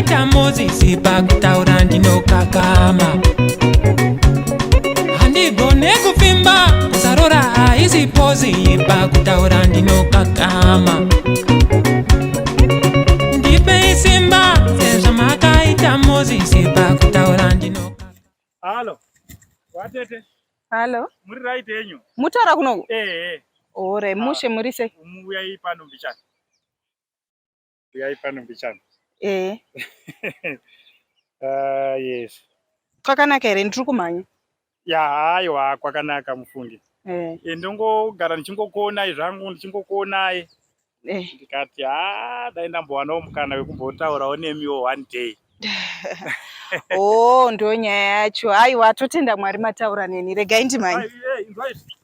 Sezvamakaita Mozisi pakutaura ndinokakama. Handigone kupfimba, kusarora haisi pozi, pakutaura ndinokakama. Ndipei simba sezvamakaita Mozisi pakutaura ndinokakama. Halo. Watete. Halo. Muri right henyu? Mutaura kunoku? Eh. Ore, mushe muri sei? Uyai pano mbichana. Uyai pano mbichana. Eh. Yes. Kwakanaka here? Ndiri kumhanya. Ya, aiwa kwakanaka mufunge. Eh. Eh, ndongogara ndichingokuonai zvangu, ndichingokuonai. Eh. Ndikati ha, dai ndambowanawo mukana wekumbotaurawo nemiwo one day. Oh, ndo nyaya yacho. Aiwa, totenda Mwari mataura neni. Regai ndimhanye. Ai, eh, inzwa izvi.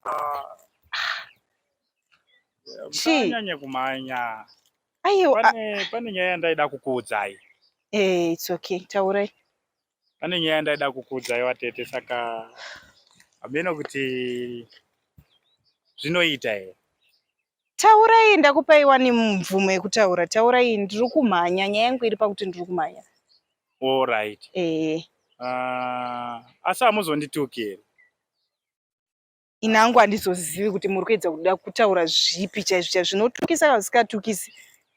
Ah. Chii? Musanyanye kumhanya. Aiwa. Pane nyaya yandaida kukuudzai. Eh, it's okay. Taurai. Pane nyaya yandaida kukuudzai watete, saka hameno kuti zvinoita here. Taurai, ndakupai wani mvumo yekutaura. Taurai, ndiri kumhanya. Nyaya yangu iri pakuti ndiri kumhanya. All right. Eh. Asi hamuzondituki here? Ini hangu handizozivi kuti muri kuedza kuda kutaura zvipi chaizvo chaizvo, zvinotukisa kana zvisikatukisi.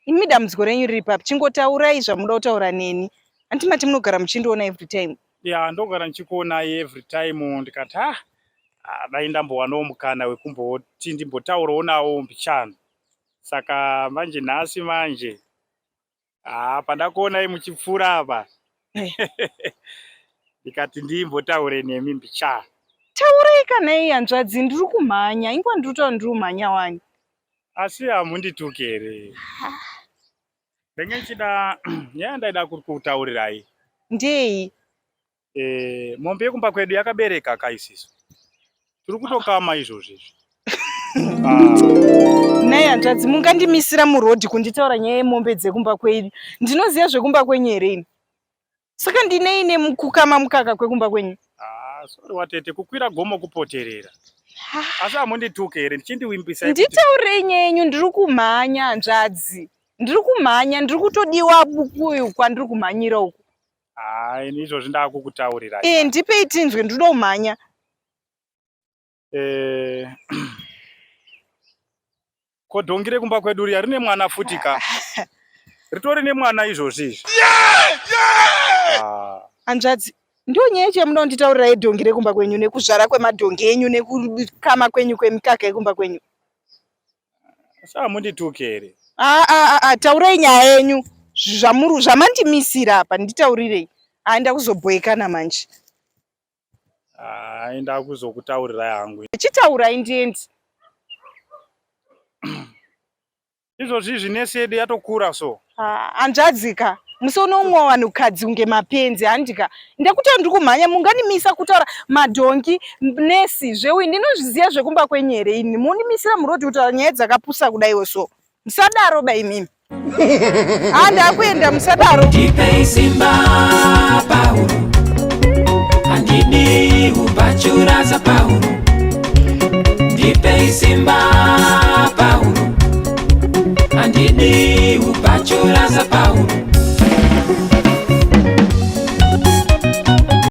Imi dambudziko renyu riri papi? Chingotaurai zvamunoda kutaura neni. Handiti mati munogara muchindiona every time? Ya, ndogara ndichikuonai every time, ndikati ha, dai ndambowanawo mukana wekumboti ndimbotaurawo nawo mbichana. Saka manje nhasi manje, ha, pandakuonai muchipfuura apa, ndikati ndimbotaure nemi mbichana. Taurai kana iyi hanzvadzi, ndiri kumhanya. Ingwa ndiri kutaura ndiri kumhanya wani. Asi hamundituki here? Ndenge ndichida nyaya yandaida kutaurirai. Ndei? Mombe yekumba kwedu yakabereka kaisisu. Tiri kutokama izvozvi izvi. Nhai hanzvadzi, mungandimisira murodhi kunditaura nyaya yemombe dzekumba kwenyu? Ndinoziva zvekumba kwenyu here ini? Saka ndinei nemukukama mukaka kwekumba kwenyu? Ah, sorry watete, kukwira gomo kupoterera. Asi hamundituke here ndichindiwimbisa? Nditaurei nyaya yenyu, ndiri kumhanya hanzvadzi. Ndiri kumhanya, ndiri kutodiwa bukuyu kwandiri kumhanyira uku. Ah, ini izvozvi ndakukutaurira. Eh, ndipei tinzwe, ndinoda kumhanya. Ko dhongi rekumba kwedu riya rine mwana futi ka? Ritori nemwana izvozvi izvi. Ah. Hanzvadzi, ndiyo nyaya yacho yamunoda kunditaurira yedhongi rekumba kwenyu nekuzvara kwemadhongi enyu nekukama kwenyu kwemikaka yekumba kwenyu? Asi hamundituki here? Ah, taurai nyaya yenyu zvamandimisira apa, nditaurirei. Haenda kuzobhoekana manje. Ah, ndakuzokutaurirai hangu. Chitaurai ndiendi. Izvozvi izvi nesi yedu yatokura so. Hanzvadzi ka, musaona umwe vanhukadzi kunge mapenzi handika. Ndakuti ndiri kumhanya, munganimisa kutaura madhongi, nesi zveuyu ndinozviziva zvekumba kwenyu here ini? Munimisira murodhi kutaura nyaya dzakapusa kudaiwo so. Musadaro ba imimi. Ah, ndakuenda, musadaro. Ndipei simba Pauro, handidi ubachura saPauro. Ndipei simba Pauro, handidi ubachura saPauro.